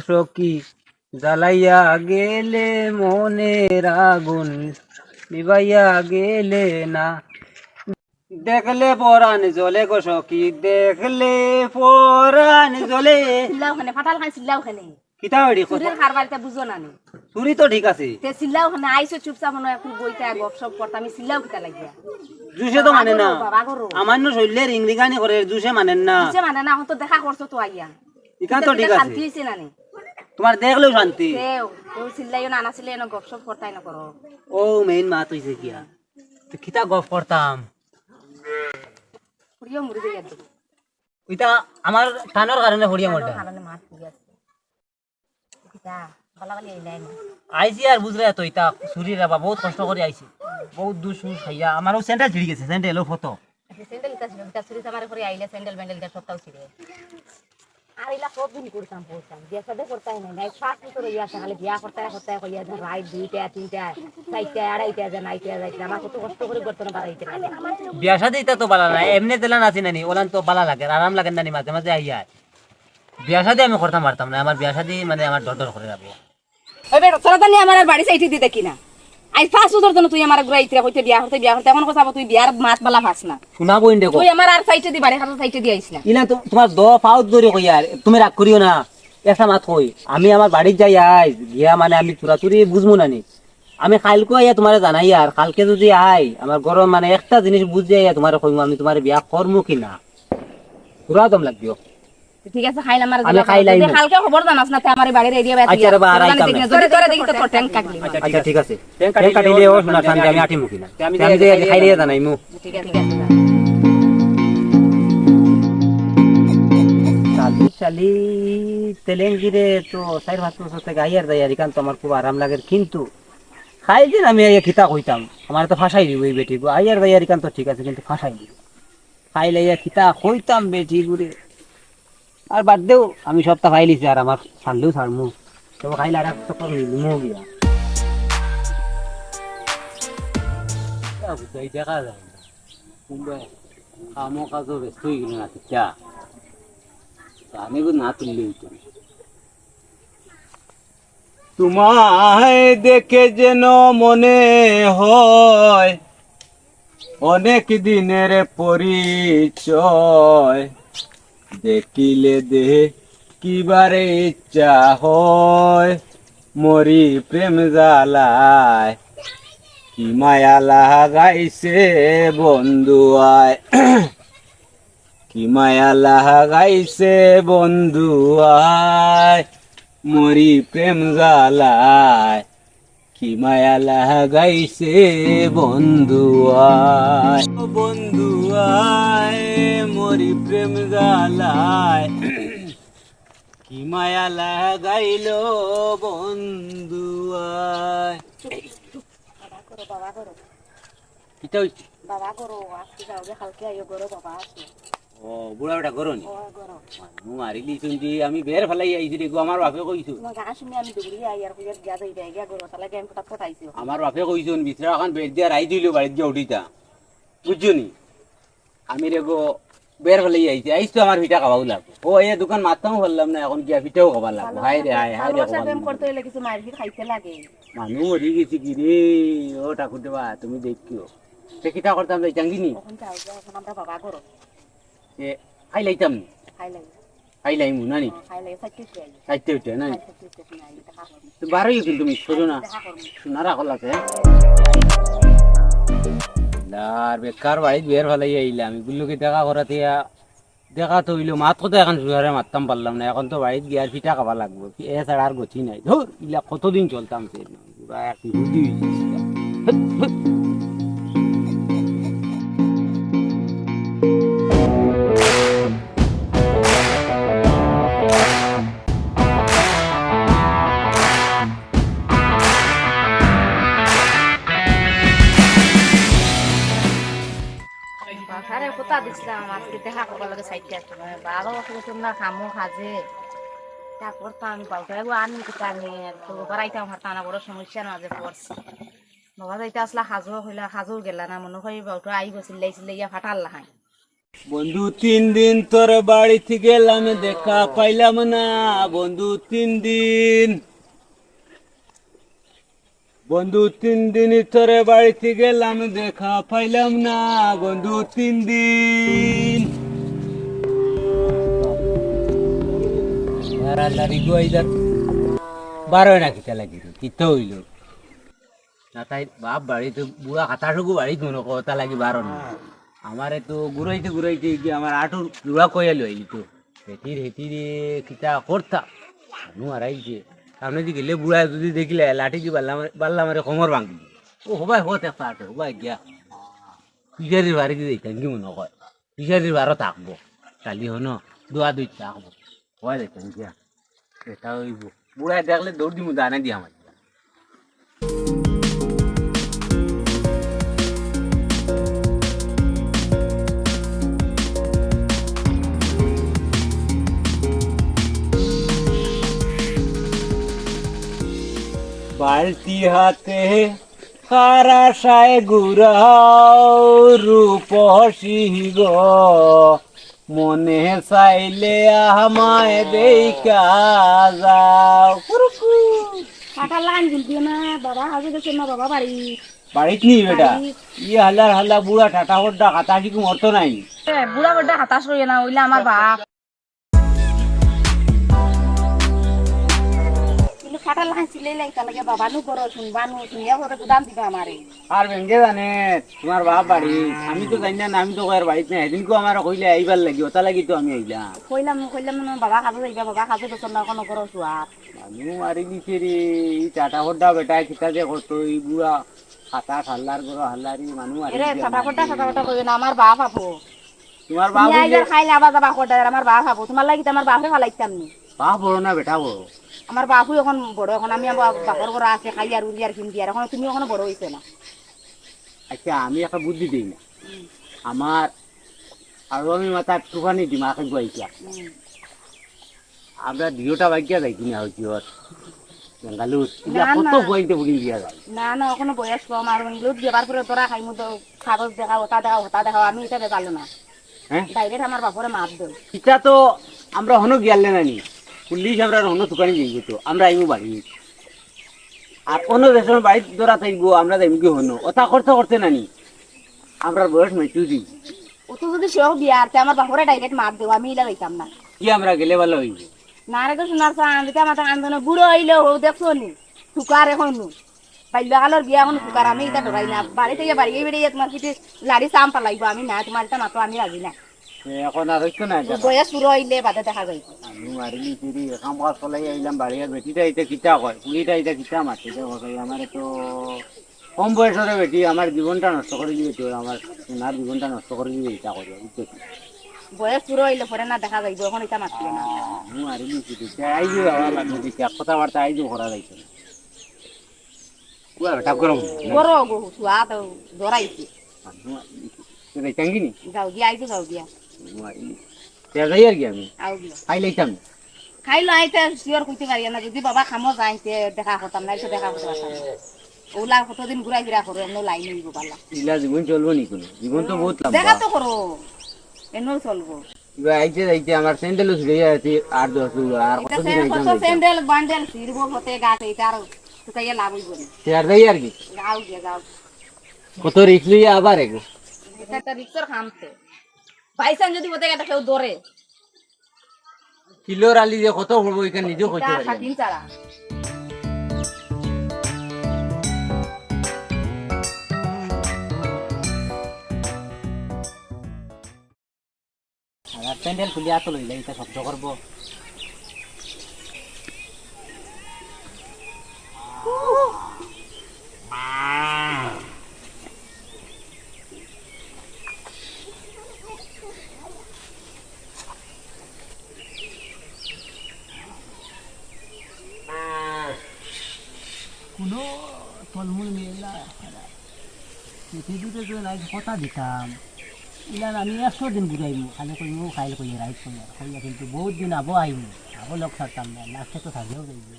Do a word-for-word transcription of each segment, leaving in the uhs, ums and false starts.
সখী, জ্বালাইয়া গেলে মনের আগুন, নিবাইয়া গেলে না। দেখলে পরাণ জ্বলে গো সখী, দেখলে পরাণ জ্বলে। চিল্লাও কেনে, ফাটাল খান চিল্লাও কেনে। কিতা বেটি কথা? চুরির কারবার ইতা বুঝো না নি? চুরি তো ঠিক আছে। তে চিল্লাও কেনে, আইছো চুপচাপ মনো একটু বইতা গপসপ করতা, আমি চিল্লাও কিতা লাগিয়া? জুসে তো মানে না। বাবা গো। আমার নু শরীরে রিংরিঙানি করে, জুসে মানের না। জুসে মানে না, অখন তো দেখা করছো তো আইয়া। ইখান তো ঠিক আছে। শান্তি অইছে না নি? তুমার দেখলেও শান্তি। কেউ, কেউ চিল্লাইও না, না চিল্লাইও না, গপসপ করতাই না করো। ও মেইন মাত অইছে গিয়া। তো কিতা গপ করতাম? ফুড়িও মরি যাইয়া দেখো। ইতা আমার টানর কারণে ফুড়িয়া মরতা। কারণে মাত ফুড়িয়া আছে। কিতা? বালা বালি আইলাই না। আইছি আর বুঝরে তো ইতা চুরির বাবা, বহুত কষ্ট করি আইছি। বহুত দুষ মুষ খাইয়া। আমার অউ স্যান্ডেল ছিড়ি গেছে, স্যান্ডেল অউ ফটো। আচ্ছা, স্যান্ডেল ইতা ছিল, ইতা চুরি চামারি করি আইলে স্যান্ডেল ব্যান্ডেল ইতা সবটাও ছিড়ে। আর ইলা কতদিন করতাম, করতাম। বিয়া শাদী করতাই নাই, নাই, পাঁচ বছর অইয়া আছে, খালি বিয়া করতাই, করতাই কইয়া যে রাইত দুইটা, তিনটা, চাইরটা, আড়াইটা যে নাইতে যাইতে, আমার কত কষ্ট করি করতে না পারাইতে না। বিয়া শাদী ইতা তো বালা না, এমনে দিলান আছি নানি, ওলান তো বালা লাগে, আরাম লাগে নানি, মাঝে মাঝে আইয়া। বিয়া শাদী আমি করতাম পারতাম না, আমার বিয়া শাদী মানে আমার ডর ডর করে যাবো। ওই বেটা, তোরা তো নিয়ে আমার আর বাড়ি সাইডে দিতে কি না? আজ পাঁচ বছর জন্য তুই আমার ঘুরে ইতরা কইতে বিয়া করতে, বিয়া করতে, এখন কথা তুই বিয়ার মাত বালা ফাস না। শোনা বইন দেখো। তুই আমার আর সাইডে দি বাড়ি খাতা সাইডে দি আইস না। ইলা তো তোমার দ পাউত ধরে কই আর তুমি রাগ করিও না। একটা মাত কই, আমি আমার বাড়িত যাই আই, গিয়া মানে আমি চুরাচুরি বুঝমু না নি। আমি কালকে আইয়া তোমারে জানাই আর কালকে যদি আই, আমার ঘরো মানে একটা জিনিস বুঝি আইয়া তোমারে কইমু আমি তোমারে বিয়া করমু কি না। পুরা দম লাগিও। ঠিক আছে, খাইল আমার আমি খাইলাই যদি না। কালকে খবর জানাস না, তে আমার এই বাড়ির এরিয়া বেটা আচ্ছা রে বা, আর আইতাম না। যদি তোরে দেখি তো তোর ট্যাঙ্ক কাটলি। আচ্ছা, ঠিক আছে। ট্যাঙ্ক কাটিলে ও শোনা, আমি আটিমু কিনা। আমি যে খাইলে জানাইমু। ঠিক আছে, ঠিক আছে। শালি, শালি, তেলেঙ্গিরে তো চাইর পাঁচ বছর থাকি আইয়ার যাইয়ার, ইখান তো আমার খুব আরাম লাগের, কিন্তু খাইল দিন আমি আইয়া কিতা কইতাম, আমার তো ফাঁসাই দিব এই বেটি। আইয়ার যাইয়ার ইখান তো ঠিক আছে, কিন্তু ফাঁসাই দিব। খাইল আইয়া কিতা কইতাম বেটি গুরে। আর বাদ দেও, আমি সবটা খাইলিছি, আর আমার ছাড়লেও ছাড়মু। তবে খাইল আর এক চক্কর মিলমু গিয়া। তা বুঝাই দেখা যায় না। কুনবা কামো কাজো ব্যস্ত অই গেল না, কিতা? আমি না তুললে অইতো না। তোমায় দেখে যেন মনে হয় অনেক দিনের পরিচয়, দেখিলে দেখিবার ইচ্ছা হয়, মরি প্রেম জ্বালায়। কি মায়া লাগাইছে বন্ধু আয়, কি মায়া লাগাইছে বন্ধু আয়, মরি প্রেম জ্বালায়। কি মায়া লাগাইছে বন্ধু আয়, বন্ধু আয়, মরি প্রেম জ্বালায়। কি মায়া লাগাইল বন্ধু আয়। বাবা করো, বাবা করো। কিতা অইছে? বাবা করো, আজকে যাও গে, কালকে আইও করো, বাবা আছে। ও, বুড়া বেটা করো নি? ও, করো। মানু মারিলি শুনছি, আমি বের ফালাই আইছি রে গো, আমার বাপে কইছো। তোমার গান শুনে আমি দৌড়িয়া আই আর কইয়া গিয়া যাই, গিয়া করো, তাহলে গেম ফটাফট আইছো। আমার বাপে কইছো, বিছরা এখন বের দিয়া রাই দিল, বাড়িত গিয়া উঠিতা। বুঝছো নি? আমি রে গো, বের ফালাই আইছি, আইস তো আমার পিঠা খাওয়াও লাগবো। ও, এই দোকান মারতাম পারলাম না, এখন গিয়া পিঠাও খাওয়া লাগবো। হায় রে, হায়, হায় রে, ভালোবাসা প্রেম করতে হইলে কিছু মাইর খাইতে লাগে। মানু মরি গেছে কি রে, ও ঠাকুর দেবা, তুমি দেখিও। তে কিতা করতাম যাইতাম কি নি? এখন যাও, যাও, এখন আমরা বাবা করো। এ, খাই লাইতাম নি? খাই লাই। খাই লাইমু না নি? খাই লাই, সাইডে উঠে আই। সাইডে উঠে, না নি? সাইডে উঠে, না, এটা খা। তো বারোই কিন্তু মিস করো না। দেখা করবো। শোনা রাখো লাগে। আর বেকার বাড়িত বের ফালাই আইলাম, এগুলোকে দেখা করাতে আ-, দেখা তো হইলো, মাত কথা এখন জোরে মারতাম পারলাম না, এখন তো বাড়িত গিয়া আর পিঠা খাওয়া লাগবো, এ ছাড়া আর গতি নাই। ধুর, ইলা কতদিন চলতাম সে, পুরা এক ইহুদি হইছিস। বাবারে কথা দিছিলাম, আজকে দেখা করবার লাগে সাইডে আসতে। বাবা অসুস্থ না, কামো কাজে। তা করতাম আমি, বাবুটা এগো আনি কোথা নিয়ে, তো বাবার আইতাম পারতাম না, বড় সমস্যার মাঝে পড়ছি। বাবা যাইতে আসলা, কাজও কইলা, কাজও গেলা না, মনে হয় বাবুটা আইব, চিল্লাই চিল্লাইয়া ফাটাল লাখাই। বন্ধু, তিন দিন তোর বাড়িতে গেলাম, দেখা পাইলাম না। বন্ধু, তিন দিন, বন্ধু, তিন দিন তোর বাড়িতে গেলাম, দেখা পাইলাম না। বন্ধু, তিন দিন। বারো না কিতা লাগি রে, কিতা হইল? না তাই বাপ বাড়িত, বুড়া খাতা শুকু বাড়িত মনে কথা লাগি বারো না। আমারে তো ঘুরাইতে ঘুরাইতে গিয়া আমার আটুর জোড়া কইয়া লইলি তো। হেটির হেটিরে কিতা করতা? মানু হারাইছে। সামনে দি গেলে বুড়া যদি দেখিলে লাঠি দি বাল্লা মারে, বাল্লা মারে কোমর ভাঙি। ও হবাই হত একটা আটু, হবাই গিয়া। ফিশারির বাড়ি দি যাইতাম কি মনে কয়? ফিশারির বারো থাকবো। খালি হনো, দোয়া দুই থাকবো। হবাই যাইতাম গিয়া। এটা হইব। বুড়া দেখলে দৌড় দিমু, দানা দিয়া আমার। বালতি হাতে কার আশায় ঘুরাও রূপসী গো, মনে চাইলে আমায় দেখা যাও। কুরুকু। কাটা লাইন দিল দিও না, বাবা হাজে গেছে না, বাবা বাড়ি। বাড়িত নি বেটা? বাড়িত। ই হালার হালা বুড়া টাটা হড্ডা কাটা কি মরতো নাই? এ, বুড়া হড্ডা হতাশ হইও না, ওইলে আমার বাপ। কিন্তু কাটা লাইন সিলাই লাইন তার লাগে বাবা নু করো, শুনবা নু, শুনিয়া করে গুদাম দিবা আমারে। আর ভেঙ্গে জানে তোমার বাপ বাড়ি, আমি তো জানি না, আমি তো কয়ের বাড়িত নাই। সেদিনকে আমার কইলে আইবার লাগি, ওটা লাগি তো আমি আইলাম। কইলাম, কইলাম না, বাবা কাজে যাইবা, বাবা কাজে গেছে না, কোনো করো সুয়ার। মানু মারি দিছে রে, এই চাটা হড্ডা বেটা, কিতা যে করতো, এই বুড়া খাতা হাল্লার গরো হাল্লারি, মানু মারি এরে, দিছে চাটা আমার। হড্ডা, চাটা হড্ডা কইও না, আমার বাপ আপু। তোমার বাপ তুমি আইলে হইলে খাইলে আবার যাবা কোথায়? আর আমার বাপ হবো, তোমার লাগি তো আমার বাপরে ফালাইতাম নি। বাপ বড় না বেটা বড়? আমার বাপও এখন বড়, এখন আমি আমার বাপর ঘরে আছে, খাই আর উড়ি আর কিন দি আর, এখন তুমি এখনো বড় হইছো না। আচ্ছা, আমি একটা বুদ্ধি দেই না। হুম। আমার আর আমি মাথা একটুখানি দিমাগে গুয়াইছা। হুম। আমরা দুইটা বাগিয়া যাই কিনা হইছি ওর বেঙ্গালুর। না, ইয়া কত না। পয়েন্টে বুকিং দিয়া যায়। না, না, ওখানে বয়স কম, আর বেঙ্গালুর যাবার পরে তোরা খাইমু তো কাগজ দেখাও, ওটা দেখাও, ওটা দেখাও, আমি এটা দেখালো না। হ্যাঁ? ডাইরেক্ট আমার বাপরে মাপ দেও। ইটা তো আমরা হনো গিয়ালে নানি। পুলিশ আমরা হনো দোকানে যাইব তো, আমরা আইমু বাড়ি। আর অন্য দেশের বাড়ি ধরা থাকবো, আমরা যাইমু কি হনো? ওটা করতে করতে নানি। আমরা বয়স মেচুরি। ও তো যদি সেও বিয়ার, তে আমার বাপরে ডাইরেক্ট মাপ দেও, আমি ইলা যাইতাম না। কি আমরা গেলে ভালো হইব? না রে তো সোনার চান, দিতে আমার আন্দোলন বুড়ো হইলেও হো দেখছো নি, তুকার এখন নু। বাল্যকালর বিয়া এখন তুকার, আমি এটা ডরাই না। বাড়িতে গিয়ে বাড়ি গিয়ে বেরিয়ে তোমার পিঠে লাড়ি চাম পালাইবো, আমি না, তোমার এটা মাতো আমি রাজি না। এ, এখন আর হইতো না এটা। বয়স বুড়ো হইলে বাদে দেখা যাইব। আমি মারিলি চুরি, কাম কাজ চলাই আইলাম বাড়ি, আর বেটিটা এটা কিতা কয়, কুড়িটা এটা কিতা মারছে, দেখো ভাই, আমারে তো কম বয়সরে বেটি আমার জীবনটা নষ্ট করে দিবে তো, আমার সোনার জীবনটা নষ্ট করে দিবে, এটা করে, বুঝছো তো? বয়স পুরো হইলে পরে না দেখা যাইব, এখন এটা মাতিও না। আমি মারি দিছি তো, তে আইজো যাওয়া লাগবে, দিছি, এক কথাবার্তা আইজো করা যাইতো না। পুরা বেটা গরম। বড় গো, সুয়া তো জোরাইছে। আমি মারি দিছি। তো যাইতাম কি নি? যাও গিয়া, আইজো যাও গিয়া। আমি মারি দিছি। তে যাই আর কি আমি। আও গিয়া। খাই লইতাম। খাইলো আইতে শিওর কইতে পারি না, যদি বাবা খামো যাইতে দেখা করতাম না, এসে দেখা করতে পারতাম না। ওলা কতদিন ঘুরাই ফিরা করো, এমন লাইন হইব বালা। ইলা জীবন চলবো নি কোনো? জীবন তো বহুত লম্বা। দেখা তো করো, এমনও চলবো। এবার আইতে যাইতে আমার স্যান্ডেলও ছিঁড়ে যাচ্ছে, আর দশ দূর, আর এটা কতদিন স্যান-, আইতাম কত যাইতাম? স্যান্ডেল বান্ডেল ছিঁড়বো হতে গাছ, এটা আর শুকাইয়া লাভ হইব না। তে আর যাই আর কি। যাও গিয়া যাও। কত রিস্ক লইয়া আবার এগো। এটা একটা রিক্সর কাম তো। বাইসান যদি হতে গেলে কেউ ধরে। কিলোর আলি যে কত পড়বো, এখানে নিজেও কইতে এটা পারি না। খাটিন ছাড়া। আর স্যান্ডেল খুলিয়া তো লইলে, এটা শব্দ করবো। কোনো তলমূল মিললা। পৃথিবীতে যে রাইজ কথা দিতাম, ইলান আমি একশো দিন বুঝাইমু, খালি কইমু, খাইল কইয়া রাইজ কইয়া, কইয়া কিন্তু বহুত দিন আবো আইমু, আবো লোক ছাড়তাম না, লাস্টে তো থাকিও যাইবে।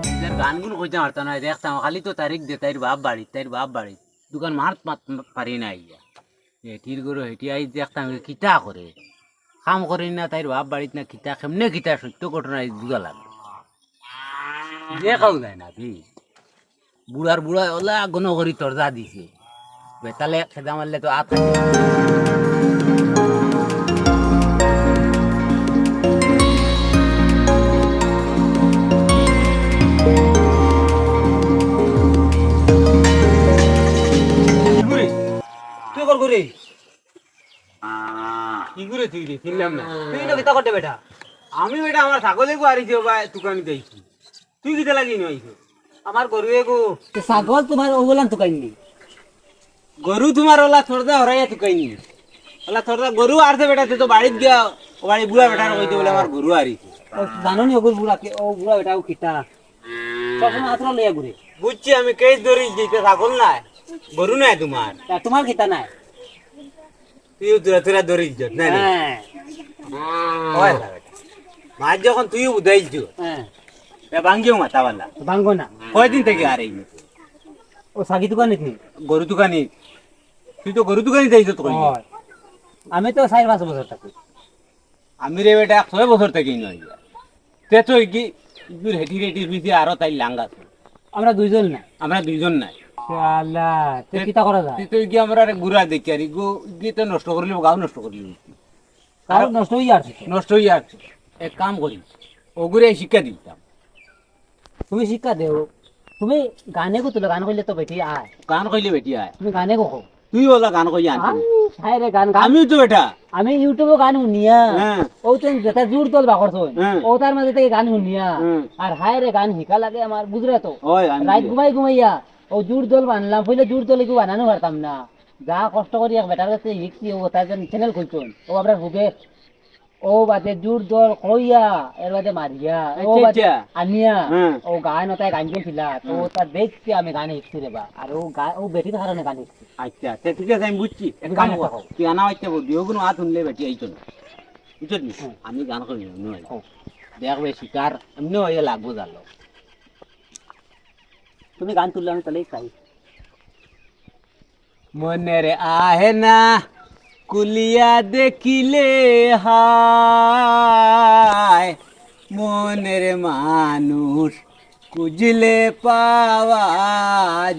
নিজের গানগুন কইতাম পারতাম না, দেখতাম খালি তো তারিখ দে, তাইর বাপ বাড়িত, তাইর বাপ বাড়িত। দোকান মাত মাত পারি না আইয়া। এটির গরু হেটি আই দেখতাম, এ কিতা করে? কাম করে না, তাইর বাপ বাড়িত না কিতা, কেমনে কিতা সত্য ঘটনা এই বুঝা লাগলো। দেখাও যায় না কি? বুড়ার বুড়া ওলা গণ করি তর্জা দিছে। বেতালে খেদা মারলে তো আত ঘুরে। তুই কর ঘুরে। কি করে তুই রে? চিনলাম না। তুই না কিতা করতে বেটা? আমি বেটা আমার ছাগলে গো আরিছি ও ভাই তুকানি দেইছি। তুই কিতা লাগি নইছো? আমার গরু এগো। তো ছাগল তোমার ওগুলান তুকাইনি? গরু তোমার ওলা থরদা হরাইয়া তুকাইনি। ওলা থরদা গরু আরছে বেটা, তুই তো বাড়িত গিয়া ও বাড়ি বুড়া বেটার কইতে বলে আমার গরু আরিছে। ও জানো নি ওগুর বুড়া কে, ও বুড়া বেটা ও কিতা? সবসময় আতরা লইয়া ঘুরে। বুঝছি আমি, কেস ধরি দিতে ছাগল নাই, গরু নাই তোমার। তা তোমার কিতা নাই? তুইও তোরা তোরা ধরে ইজ্জত, না রে? হ্যাঁ। ওই লা বেটা। মাছ যখন তুইও বুঝাইছ, হ্যাঁ। এ ভাঙ্গিও মাথা বালা। ভাঙ্গো না। কয়দিন থেকে আর এই মতো? ও সাগি দোকানে কি? গরু দোকানে। তুই তো গরু দোকানে যাইছ তো কই? হয়। আমি তো চার পাঁচ বছর থাকি। আমি রে বেটা ছয় বছর থেকে নয়। তে তো কি দূর হেটি রেটি হইছে আরো তাই লাঙ্গা আছে। আমরা দুইজন না। আমরা দুইজন নাই। শালা, তে তে কিতা করা যায়? তুই তো গিয়ে আমরা আরে গুড়া দেখি আর গো গিয়ে তো নষ্ট করলি, গাও নষ্ট করলি। গাও আরো নষ্ট হই আর কি। নষ্ট হই আর কি। এক কাম করি, ওগুরে শিক্ষা দিতাম। তুমি শিক্ষা দেও। তুমি গানে গো তুলো, গান কইলে তো বেটি আয়। গান কইলে বেটি আয়। তুমি গানে গো কও। তুই ওলা গান কই আন। আই, হায় রে গান, গান। আমিও তো বেটা। আমি YouTube-ও গান শুনিয়া। হ্যাঁ। ও তো যেটা জোর দল বাকর তো। হ্যাঁ। ও তার মাঝে থেকে গান শুনিয়া। হ্যাঁ। আর হায় রে গান হিকা লাগে আমার, বুঝলে তো? ওই, আমি রাত বুঝি। ঘুমাই ঘুমাইয়া ও জোর দল বানলাম, পইলে জোর দল এগু বানানো পারতাম না। যা কষ্ট করি এক বেটার কাছে শিখছি, ও তার জন্য channel খুলছুন। ও আপনার হুবে ও বাদে জোর দল কইয়া, এর বাদে মারিয়া, ও আচ্ছা, বাদে আচ্ছা। আনিয়া, হ্যাঁ। ও গান ওটায় গান গেছিলা, তো হুম। ওটা দেখছি আমি গান শিখছি রে বা। আর ও গা-, ও বেটির কারণে গান শিখছি। আচ্ছা, আচ্ছা, ঠিক আছে, আমি বুঝছি। এক তুমি কাম গান কর, একটা কও। তুই আনা হইতে বলবি, ওগুলো হাত শুনলে বেটি আইতো না। বুঝছো নি? হুম। আমি গান করি, এমনি হয়। ও। দেখবে শিকার, এমনি হয়ে লাগবো জানো। তুমি গান তুললে আমি তাহলেই চাই। মনের আয়না খুলিয়া দেখিলে হায়, মনের মানুষ খুঁজলে পাওয়া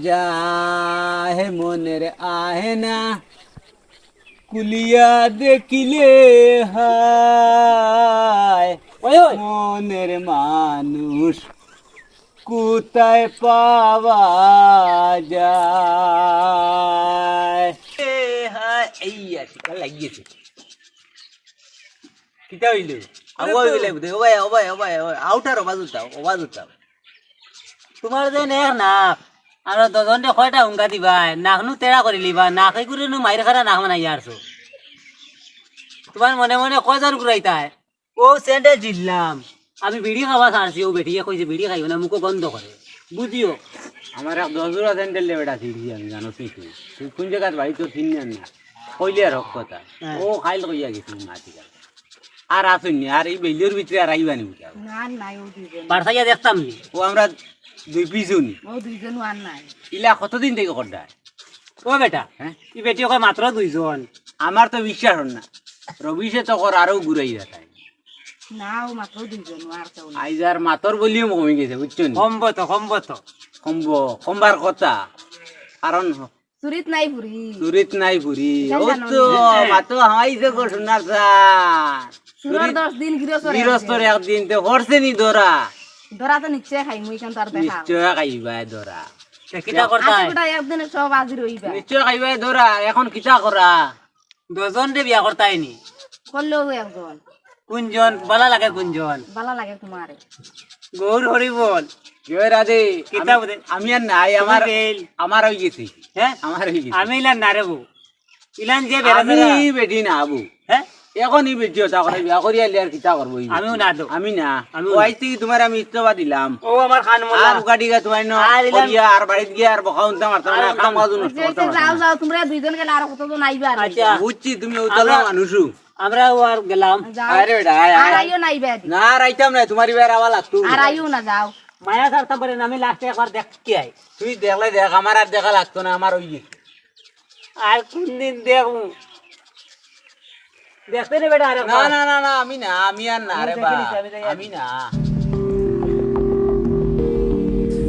যায়। মনের আয়না খুলিয়া দেখিলে হায়, ওই, ওই। মনের মানুষ কোথায় পাওয়া যায়? এ হায়, এই আছে, কাল লাগিয়েছে। কিতা হইল? আরে আওয়া তো হইলে বুঝে, ও ভাই, ও ভাই, ও ভাই, ও ভাই, আউটার, আওয়াজ উঠাও, আওয়াজ উঠাও। তোমার যে নেক নাক, আমরা দুজনরে কয়টা হুঙ্গা দিবায়, নাকনু তেড়া করি লিবা, নাকে করে নু মাইর খারা নাক বানাইয়া আরছো। তোমার মনে মনে কয়জন ঘুরাইতায়? ও স্যান্ডেল জিললাম। আমি বিড়ি খাওয়া ছাড়ছি, ও বেটিয়ে কইছে বিড়ি খাইও না, মুখো গন্ধ করে। বুঝিও। আমার এক দশ জোড়া স্যান্ডেল দে বেটা ছিঁড়ছি আমি, জানো তুই তুই। তুই কোন জায়গাত বাড়ি তোর চিনি না। কইলে আর হক কথা। হ্যাঁ। ও খাইল কইয়া গেছি মাটি কাল। আর আসুন নি, আর এই বেলিওর ভিতরে আর আইবা নি বুঝাও। না, নাই, ও দুইজন। বারসাইয়া দেখতাম নি। ও আমরা দুই পিছুনি। ও দুইজন আর নাই। ইলা কতদিন থেকে করডা? ও বেটা, হ্যাঁ? ই বেটি কয় মাত্র দুইজন। আমার তো বিশ্বাস হর না। রবিশে তো কর আরো ঘুরাই দেখায়। না, ও মাত্র দুইজন, ও আর কেউ না। আইজ আর মাতর ভলিউম কমি গেছে, বুঝছো নি? কমবো তো, কমবো তো। কমবো, কমবার কথা। কারণ চুরিত নাই ফুরি। চুরিত নাই ফুরি। এটা ও জানো তো, নি? মাতো হামাইছে গো সোনার চা। চুরর চুরিত দশ দিন, গিরস্তর গিরস্তর একদিন। একদিন, তে হরছে নি ধরা। ধরা তো নিশ্চয় খাইমু, ইখান তো আর দেখা। নিশ্চয় খাইবায় ধরা। তে কিতা করতায়? আশি গোটা একদিনে সব হাজির হইবা। নিশ্চয় খাইবায় ধরা, এখন কিতা করা? দুজনরে বিয়া করতায় নি। করলেও একজন। কোনজন? বালা লাগে কোনজন? বালা লাগে তোমারে। গৌর হরি বল। জয় রাধে। কিতা আমি, বুঝে? আমি আর নাই, তুমি আমার, ফেল। আমার হই গেছে। হ্যাঁ? আমার হই গেছে। আমি ইলান না রে বউ। ইলান যে বেড়া আমি বেড়া। বেটি না বউ। হ্যাঁ? এখন ই বেটি ওটা করে বিয়া করি আইলে আর কিতা করবো ই বেটি? আমিও না তো। আমি না। আমিও ও না। আইজ থেকে তোমার আমি ইস্তফা দিলাম। ও আমার খান মোল্লা। আর উগাড়ি গা তোমার ন আর ইলান করিয়া আর বাড়িত গিয়া আর বকা উনতা মারতাম আর না, উনতা কাম কাজ নষ্ট করতাম না। যাও, যাও, তোমরা দুইজন গেলে আর কতজন আইবা আর আচ্ছা। আইবা। বুঝছি, তুমি উতলা আমরা মানুষও। আমরা ও আর গেলাম। যাও। আরে বেটা, আয়, আর আয়। আইও না, ইবা দি। না, আর আইতাম না, তোমার ইবার আওয়া লাগতো। আর আইও না, যাও। মায়া ছাড়তাম পারি না, আমি লাস্টে একবার দেখি আই। তুই দেখলে দেখ, আমার আর দেখা লাগতো না, আমার ওই আর কোন দিন দেখমু? দেখতে নি বেটা, আর না, একবার। না, না, না, আমি না, আমি আর না রে বা। আমি না।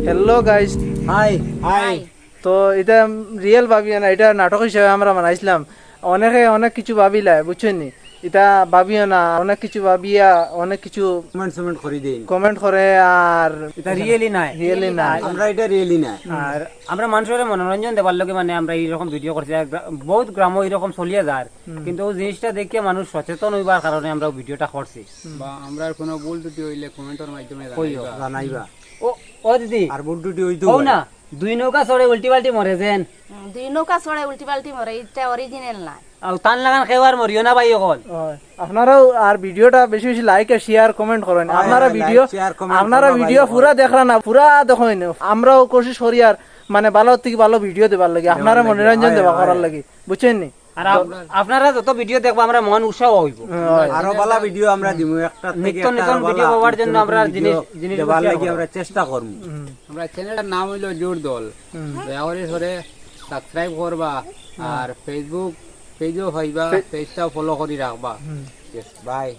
Hello guys, high high. তো ইটা রিয়েল ভাবিও না, ইটা নাটক হিসাবে আমরা বানাইছিলাম। অনেকে অনেক কিছু ভাবিলায়, বুঝছইন নি? ইটা ভাবিও না, অনেক কিছু ভাবিয়া অনেক কিছু কমেন্ট সমেন্ট করি দেই। কমেন্ট করে আর এটা রিয়েলি নাই। রিয়েলি না। আমরা এটা রিয়েলি নাই। আর আমরা মানুষরে মনোরঞ্জন দেবার লাগি মানে আমরা এইরকম ভিডিও করছি। আর গ্রা- বহুত গ্রামও এরকম চলিয়া যার, কিন্তু ওই জিনিসটা দেখিয়া মানুষ সচেতন হইবার কারণে আমরা ভিডিওটা করছি। বা আমরার কোনো ভুল ত্রুটি হইলে কমেন্টর মাধ্যমে কইও। জানাইবা। জানাইবা। ও ও দিদি, আর ভুল ত্রুটি হইতো ও না, দুই নৌকা চড়ে উল্টি পাল্টি মরে যেন। হুম, দুই নৌকা চড়ে উল্টি পাল্টি মরে, এটা অরিজিনাল না। আর তান লাগান কেউ আর মরিও না ভাই অকল। হয়। আপনারাও আর ভিডিওটা বেশি বেশি লাইক আর শেয়ার কমেন্ট করেন। হয়, আপনারা like, ভিডিও share, comment আপনারা করবা ভিডিও ভাই, পুরা দেখরা না, পুরা দেখইন। আমরাও কোশিশ করি আর মানে ভালো থেকে ভালো ভিডিও দেবার লাগি, আপনারা লাগি, মনোরঞ্জন হয়, দেবা হয়, করার হয়। লাগি, বুঝছইন নি? আর আপ- আপনারা যত ভিডিও দেখবা আমরা মন উৎসাহ হইব। হয়। আরো ভালো ভিডিও আমরা দিমু, একটা থেকে নিত্য একটা নিত্য আরো ভিডিও ভালো পাওয়ার জন্য নতুন আমরা ভিডিও জিনিস- জিনিস দেবার share লাগি করব। আমরা চেষ্টা করমু। আমরা চ্যানেলটার নাম হইলো জোর দল। দয়া করে সরে সাবস্ক্রাইব করবা আর ফেসবুক পেজও হইবা, পেজটাও ফলো করি রাখবা। বাই।